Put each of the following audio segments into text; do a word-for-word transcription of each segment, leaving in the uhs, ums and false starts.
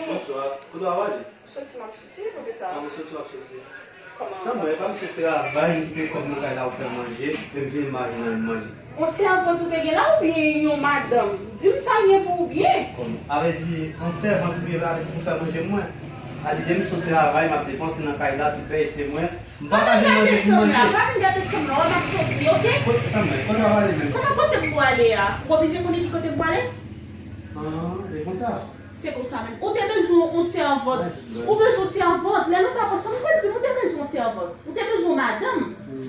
Bonswa. Kote w ap ale? Soti m ap soti, poukisa? Kòman soti w ap soti? Kòman? Tanmen, e pa m sot travay, m kite kòb nan kay la pou fè manje, men m vin mari mwen manje. On sèvant ou te gen la oubyen yon madanm? Di m sa l ye pou ou byen. Kòm, a vle di, on sèvant ou ye, a vle di pou fè manje mwen. A di, depi m sot travay, m ap depanse nan kay la, tout bagay se mwen. M pa ka jwenn manje pou manje. Pa vin gate sanm la, pa vin gate sanm la, wè m ap soti, oke? Kot, tanmen, kote w ap ale menm? Kòman kote m pou ale a? Ou oblije konnen ki kote m pou ale? Ah, e konsa? Se konsa menm. Ou te bezwen yon sèvant. Ou bezwen yon sèvant. Lè nou t ap ansanm, ou pa t di m ou te bezwen yon sèvant. Ou te bezwen yon madanm.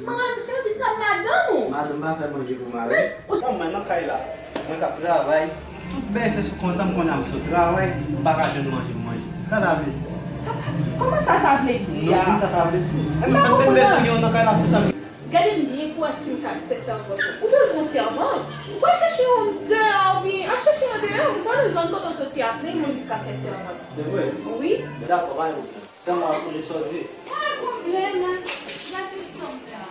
Mwen rann ou sèvis la, madanm ou. Madanm pa fè manje pou mari. Wi. Kòm mwen nan kay la, mwen k ap travay, tout bagay se sou kont an, m konnen m sot travay, m pa ka jwenn manje pou manje. Sa sa vle di? Sa pa, kòman sa sa vle di a? Non, di sa sa vle di. M pa konprann. Mwen bezwen gen yon nan kay la pou sa. Gade m byen pou wè si m ka fè sèvant ou. Ou bezwen yon sèvant? Ou pral chèche yon deyò oubyen al chèche yon deyò. M konnen zòn kote w soti a plen moun ki ka fè sèvant. Se vre? Wi. Dakò, pa gen pwoblèm. Tanmen w ap sonje sa w di. Pa gen pwoblèm, la. Gade sanm la.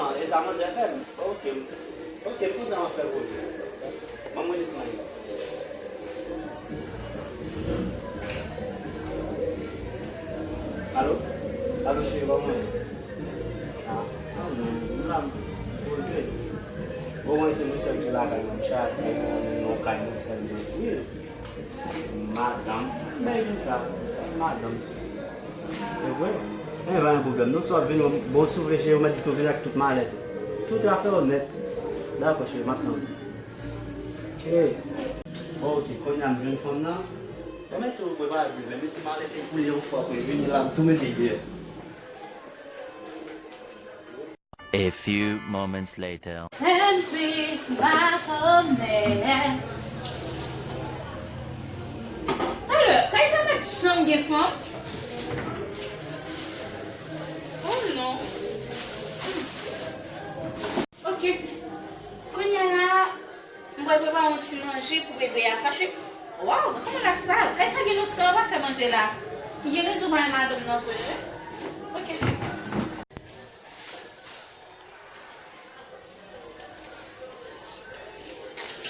Ah, e sa manzè fè m? Ok. Ok, m kontan w ap fè pwoblèm. Ban mwen lis mwen. Alo? Alo, cheri, kòman w ye? Ah, ah, non, m la, m poze. Bon, mwen, se mwen sèl ki lakay mwen, m chak nan kay mwen sèl mwen. Wi. Madanm, men vin sa, madanm. E vre? E pa gen pwoblèm, non, si w ap vin, bon, si w vle, cheri, ou mèt di tou vin ak tout malèt ou. Tout afè w nèt. Dakò, cheri, m ap tann ou. Ok. Bon, ok, kounye a m jwenn fanm nan. Mwen tou prepare pou li, men mete malèt li pou li yon fwa, pou li vini la, m tou mete l dèyè. A few moments later. Sèl pi makomè. Talè, kay sa pa t janm gen fanm? Oh non. Ok. Kounye a la, m pral prepare yon ti manje pou bebe a. Paske, waw, gad kòman la sal. Kay sa gen lontan yo pa fè manje la. Gen rezon pa gen madanm nan vre, wi. Ok.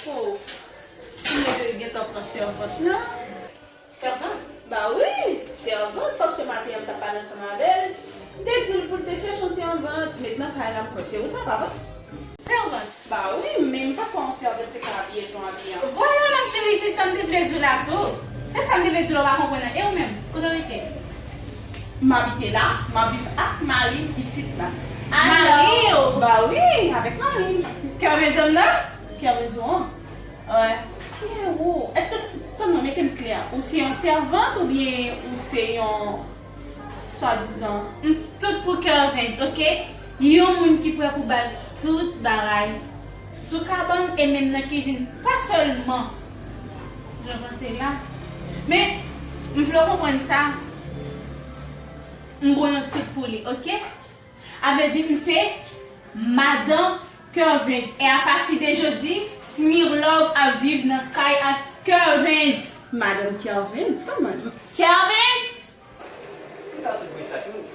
Oh, m gentan pran sèvant la. Sèvant? Ba wi, sèvant, paske maten an m t ap pale ansanm avè l. M te di l pou l te chèche yon sèvant, met nan kay la, m kwè se ou sa, pa vre? Sèvant? Ba wi, men m pa kwè yon sèvant te ka abiye jan w abiye an. Vwala, ma chérie, se sa m te vle di w la tou. Se sa m te vle di w la, w pa konprann nan. E ou menm, kote w rete? M abite la, m ap viv ak mari m isit la. Mari w? Ba wi, avèk mari m. Kervens di w nan? Kervens di w an? Wè. Pierrot, èske, tann mwen, mete m klè, ou se yon sèvant oubyen ou se yon swadizan? M tout pou Kervens, oke? Yon moun ki prè pou ba l tout bagay sou kabann e menm nan kizin, pa sèlman jan w panse la. Men, m vle w konprann sa. M bon nan tout pou li, oke? A vle di, m se madan Kervens. E apati de jodi, Smirlove ap viv nan kay ak Kervens. Madan Kervens? Kòman? Kervens! Kisa tout bri sa ki nou?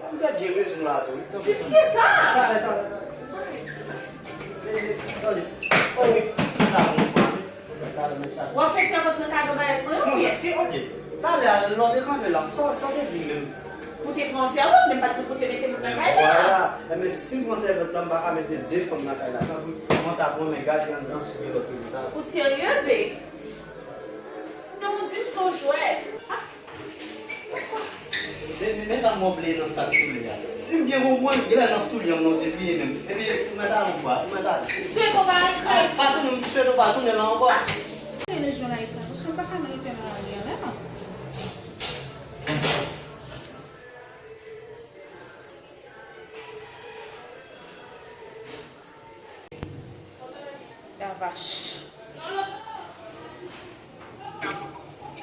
Ou fè byen rezon la tou, wi. Ti pye sa! Talè, talè, talè. Tande. Oh, wi. Kisa pou nou pran? W ap fè sèvant nan kado malèt mwen, wi. Konsa, ok. Talè a, lè w te kanpe la, sa, sa w te di m menm? Pou te pran yon sèvant, men m pa t di pou te mete moun nan kay la. Vwala. Enben, si m pran sèvant la, m pa ka mete de fanm nan kay la. Tanpri, kòmanse ap renmen gade anndan si w gen lòt moun ta. Ou serye, V? Non, ou di m se yon jwèt. Ah. Men, men, men sa m wè w bliye nan sak soulye a. Si m byen konprann, genlè nan soulye m nan w te bliye menm. Epi, ou mèt ale ankò, ou mèt ale. Swete w pa regrèt. Ah, pa tounen, m swete w pa tounen la ankò. Ah, se lejyon la eta, paske m pa ka nan eta nan lari a menm. La vache.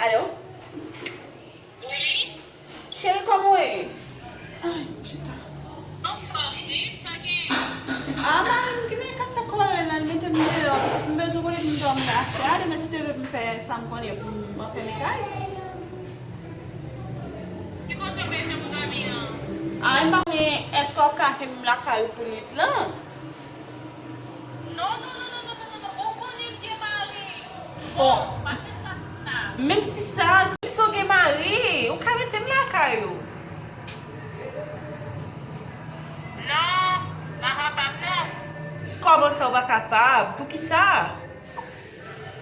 Alo? Wi? Cheri, kòman w ye? Ay, m chita. Anfòm, wi, sa gen? A, mari m ki men k ap fè kòlè la, l mete m deyò. Pitit, m bezwen kote pou m dòmi aswè a, demen si Dye vle pou m fè sa m konnen pou m anfèmen kay. Ki kote w bezwen pou dòmi an? A, m pa konnen, èske w ap ka kenbe m lakay ou pou nwit lan? Non, non, non, non, non, non, non, non. Ou konnen m gen mari, Bon, menm si sa, menm si w gen mari, ou ka rete m lakay ou. Non, m pa kapab non. Kòman sa ou pa kapab? Poukisa?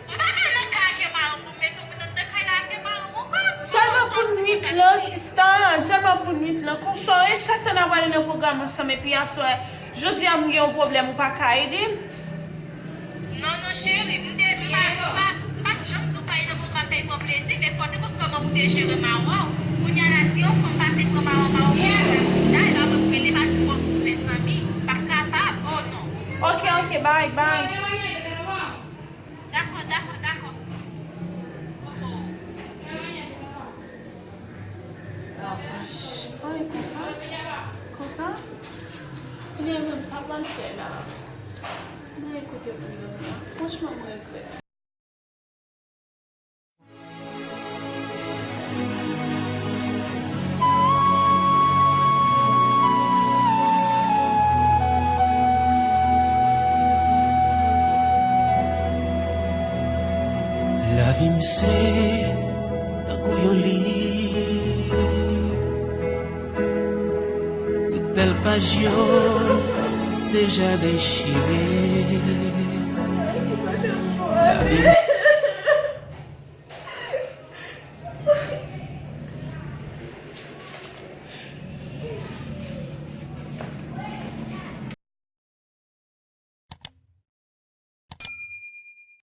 M pa ka nan kay ak yon mari m pou m mete w nan kay la ak yon mari m ankò. Sèlman pou nwit lan, sista, sèlman pou nwit lan. Konsa, e chak tan n ap pale nan pwogram ansanm, epi aswè, jodi a m gen yon pwoblèm, ou pa ka ede m? Non, non, cheri, m te, m pa, m pa, m pa t janm di w pa ede m, ou ka pèy pran plezi, men fò w te konn kòman pou te jere mawon. Kounye a la, si yon fanm pase pran mawon, mawon pou mwen, la, e pa mwen pou rele, pa di w pou mwen zanmi, pa kapab, oh non. Ok, ok, bye, bye. Dakò, dakò, dakò. La vache. Ay, konsa? Konsa? Ebyen, menm sa pral fè la. Mwen ekoute moun yo, franchman, mwen regrèt. Lavi m se tankou yon liv. Tout bèl paj yo deja dechire.